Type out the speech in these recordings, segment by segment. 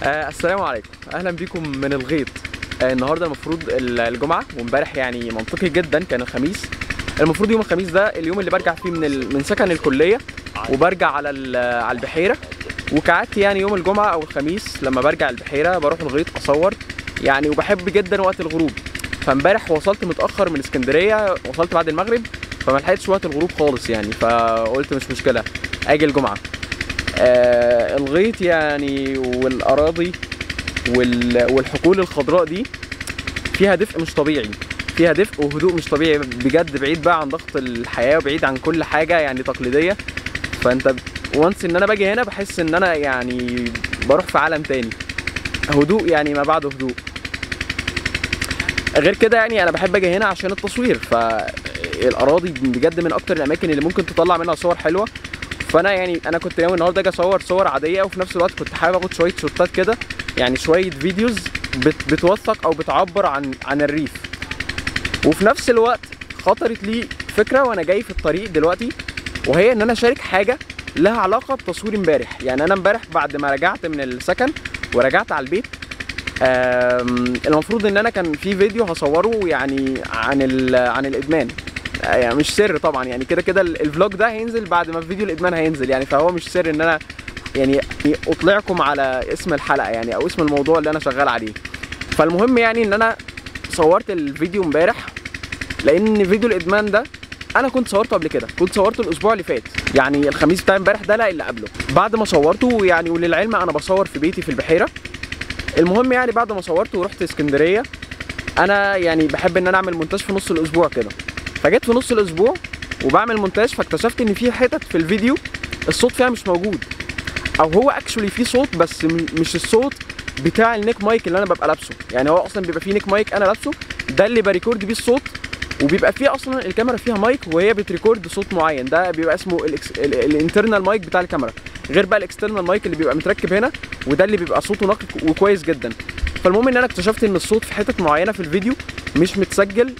السلام عليكم، اهلا بيكم من الغيط. النهارده المفروض الجمعة، وامبارح يعني منطقي جدا كان الخميس. المفروض يوم الخميس ده اليوم اللي برجع فيه من سكن الكلية وبرجع على البحيرة، وكعادتي يعني يوم الجمعة او الخميس لما برجع البحيرة بروح الغيط اصور يعني، وبحب جدا وقت الغروب. فامبارح وصلت متاخر من اسكندرية، وصلت بعد المغرب فما لحقتش وقت الغروب خالص يعني، فقلت مش مشكلة اجي الجمعة. الغيط يعني والاراضي والحقول الخضراء دي فيها دفء مش طبيعي، فيها دفء وهدوء مش طبيعي بجد، بعيد بقى عن ضغط الحياة وبعيد عن كل حاجة يعني تقليدية. فانت وانس ان انا باجي هنا بحس ان انا يعني بروح في عالم تاني، هدوء يعني ما بعده هدوء. غير كده يعني انا بحب اجي هنا عشان التصوير، فالاراضي بجد من اكتر الاماكن اللي ممكن تطلع منها صور حلوة. فانا يعني انا كنت ناوي النهارده اجي اصور صور عادية، وفي نفس الوقت كنت حابب اخد شوية شوتات كده، يعني شوية videos بتوثق او بتعبر عن الريف. وفي نفس الوقت خطرت لي فكرة وانا جاي في الطريق دلوقتي، وهي ان انا اشارك حاجة لها علاقة بتصوير امبارح. يعني انا امبارح بعد ما رجعت من السكن ورجعت على البيت، المفروض ان انا كان في فيديو هصوره يعني عن الادمان، يعني مش سر طبعا، يعني كده كده ال vlog ده هينزل بعد ما فيديو الادمان هينزل يعني، فهو مش سر ان انا يعني اطلعكم على اسم الحلقة يعني او اسم الموضوع اللي انا شغال عليه. فالمهم يعني ان انا صورت الفيديو امبارح، لان فيديو الادمان ده انا كنت صورته قبل كده، كنت صورته الاسبوع اللي فات يعني الخميس بتاع امبارح ده، لا اللي قبله. بعد ما صورته يعني، وللعلم انا بصور في بيتي في البحيرة. المهم يعني بعد ما صورته ورحت اسكندرية، انا يعني بحب ان انا اعمل مونتاج في نص الاسبوع كده، فجيت في نص الاسبوع وبعمل مونتاج، فاكتشفت ان في حتت في الفيديو الصوت فيها مش موجود، او هو actually في صوت بس مش الصوت بتاع ال neck mic اللي انا ببقى لابسه. يعني هو اصلا بيبقى فيه neck mic انا لابسه، ده اللي ب record بيه الصوت، وبيبقى فيه اصلا الكاميرا فيها مايك وهي بت record صوت معين، ده بيبقى اسمه ال internal mic بتاع الكاميرا، غير بقى ال external mic اللي بيبقى متركب هنا، وده اللي بيبقى صوته نقي وكويس جدا. فالمهم ان انا اكتشفت ان الصوت في حتت معينة في الفيديو مش متسجل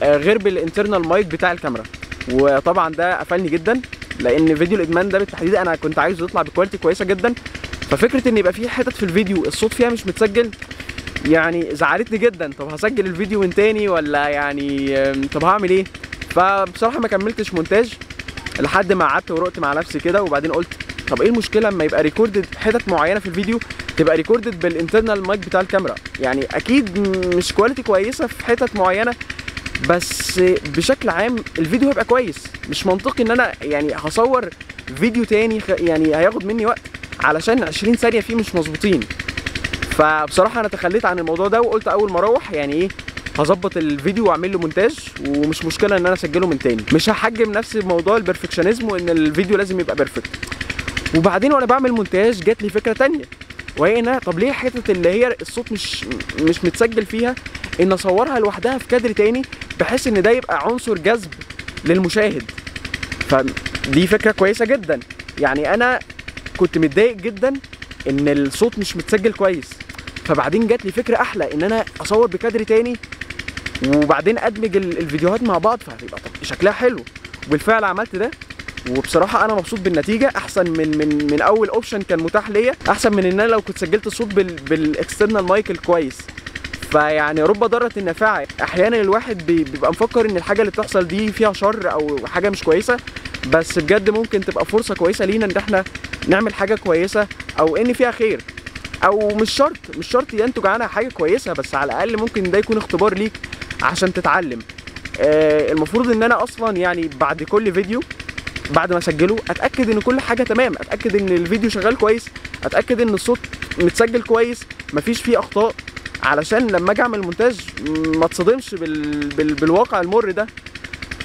غير بال internal mic بتاع الكاميرا، وطبعا ده قفلني جدا، لان فيديو الادمان ده بالتحديد انا كنت عايزه يطلع ب quality كويسة جدا. ففكره ان يبقى في حتت في الفيديو الصوت فيها مش متسجل يعني زعلتني جدا. طب هسجل الفيديو من تاني ولا يعني طب هعمل ايه؟ فبصراحة ما كملتش مونتاج لحد ما قعدت ورقت مع نفسي كده، وبعدين قلت طب ايه المشكلة اما يبقى recorded حتت معينة في الفيديو تبقى recorded بال internal mic بتاع الكاميرا؟ يعني اكيد مش quality كويسة في حتت معينة، بس بشكل عام الفيديو هيبقى كويس. مش منطقي ان انا يعني هصور فيديو تاني يعني هياخد مني وقت علشان 20 ثانية فيه مش مظبوطين. فبصراحة انا تخليت عن الموضوع ده، وقلت اول ما اروح يعني ايه هظبط الفيديو واعمل له مونتاج، ومش مشكلة ان انا اسجله من تاني، مش هحجم نفسي بموضوع ال perfectionism وان الفيديو لازم يبقى perfect. وبعدين وانا بعمل مونتاج جات لي فكرة تانية، وهي ان طب ليه حتة اللي هي الصوت مش متسجل فيها ان اصورها لوحدها في كادر تاني، بحيث ان ده يبقى عنصر جذب للمشاهد. فدي فكرة كويسة جدا. يعني انا كنت متضايق جدا ان الصوت مش متسجل كويس، فبعدين جات لي فكرة احلى ان انا اصور بكادر تاني وبعدين ادمج الفيديوهات مع بعض، فهتبقى شكلها حلو. وبالفعل عملت ده، وبصراحة انا مبسوط بالنتيجة، احسن من اول option كان متاح ليا، احسن من ان انا لو كنت سجلت الصوت بال external mic الكويس. فيعني رب ضارة النافعة. احيانا الواحد بيبقى مفكر ان الحاجة اللي بتحصل دي فيها شر او حاجة مش كويسة، بس بجد ممكن تبقى فرصة كويسة لينا ان احنا نعمل حاجة كويسة، او ان فيها خير، او مش شرط ينتج عنها حاجة كويسة، بس على الاقل ممكن ده يكون اختبار ليك عشان تتعلم. المفروض ان انا اصلا يعني بعد كل فيديو بعد ما اسجله اتاكد ان كل حاجة تمام، اتاكد ان الفيديو شغال كويس، اتاكد ان الصوت متسجل كويس، مفيش فيه اخطاء، علشان لما اجي اعمل مونتاج ما اتصدمش بالواقع المر ده.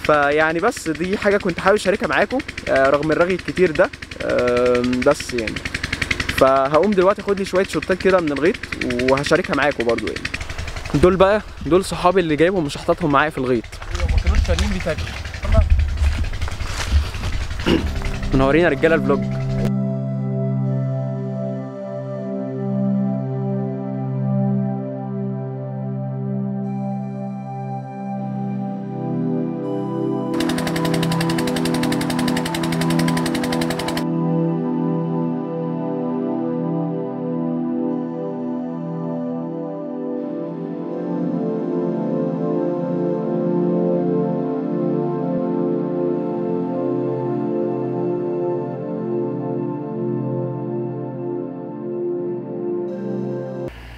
فيعني بس دي حاجة كنت حابب اشاركها معاكم رغم الرغي الكتير ده، بس يعني فهقوم دلوقتي اخد لي شوية شوتات كده من الغيط وهشاركها معاكم برضو. يعني دول بقى دول صحابي اللي جايبهم مش حاططهم معايا في الغيط، ما كانوش شاريين بيتاكلوا. منورين يا رجاله ال vlog.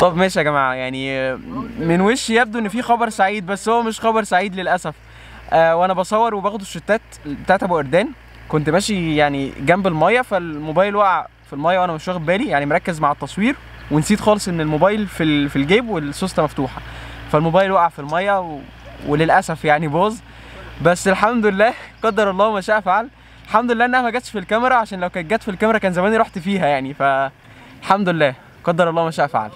طب ماشي يا جماعة، يعني من وشي يبدو ان في خبر سعيد، بس هو مش خبر سعيد للاسف. وانا بصور وباخد الشتات بتاعت ابو قردان، كنت ماشي يعني جنب المية، فالموبايل وقع في المية وانا مش واخد بالي، يعني مركز مع التصوير ونسيت خالص ان الموبايل في الجيب والسوسته مفتوحة، فالموبايل وقع في المية وللاسف يعني باظ. بس الحمد لله قدر الله ما شاء فعل، الحمد لله انها ما جاتش في الكاميرا، عشان لو كانت جت في الكاميرا كان زماني رحت فيها يعني. فالحمد لله قدر الله ما شاء فعل.